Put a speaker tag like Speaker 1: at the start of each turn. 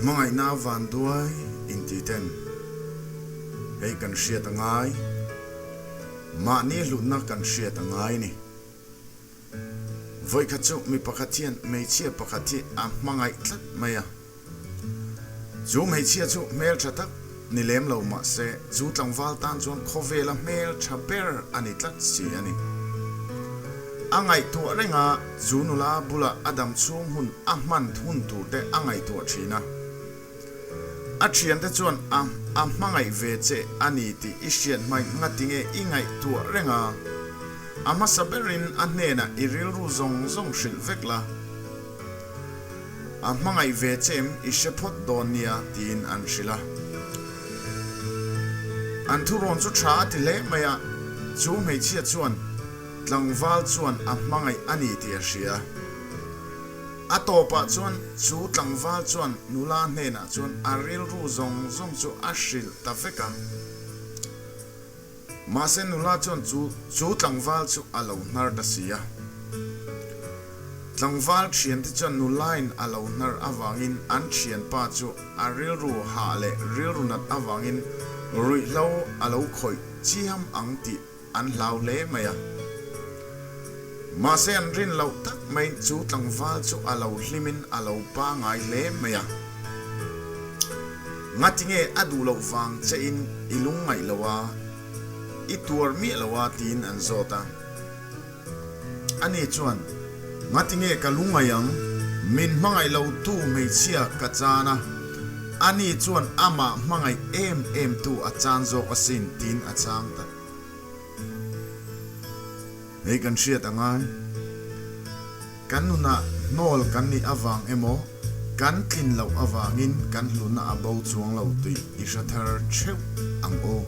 Speaker 1: Hmangaihna vanduai inti ten hei kan hriat a ngai, mahni hlutna kan hriat a ngai ni. Vawikhat chu mi pakhat hian hmeichhia pakhat hi a hmangaih tlat mai a. Chu hmeichhia chu hmeltha tak ni lem lo mah se, chu tlangval tan chuan khawvela hmeltha ber a ni tlat si a ni. A ngaihtuah reng a, chu nula bulah a dam chhung hun a hman hun tur te a ngaihtuah thin a. A thiante chuan a a hmangaih ve che a ni tih i hriat hmaih ngatinge i ngaihtuah reng a, a hmasa berin a hnenah i rilru zawng zawng hrilh vek la. A hmangaih ve che em i hre phawt dawn nia tiin an hrilh a. An thurawn chu tha a ti hle mai a, chu hmeichhia chuan tlangval chuan a hmangaih a ni tih a hria. A tawpah chuan chu tlangval chuan nula hnenah chuan a rilru zawng zawng chu a hrilh ta vek a. Mahse nula chuan chu chu tlangval chu a lo hnar ta si a. Tlangval thiante chuan nulain a lo hnar avangin an thianpa chu a rilru hah leh rilru nat avangin ruihhlo a lo khawih chiam ang tih an hlau hle mai a. Mahse an rin loh tak mai chu tlangval chu a lo hlimin a lo pangai hle mai a. Ngatinge a duh loh vang che in i lungngaih lo a, i tuar miah lo a tiin an zawt a. Ani chuan, Ngatinge ka lungngaih ang, min hmangaih lo tu hmeichhia ka chan a, ani chuan amah hmangaih em em tu a chan zawk asin tiin a chhang ta. Hei kan hriat a ngai. Kan nunah hnawl kan nih avang emaw, kan tlin loh avangin kan hlutna a bo chuang lo tih i hre thar theuh ang aw.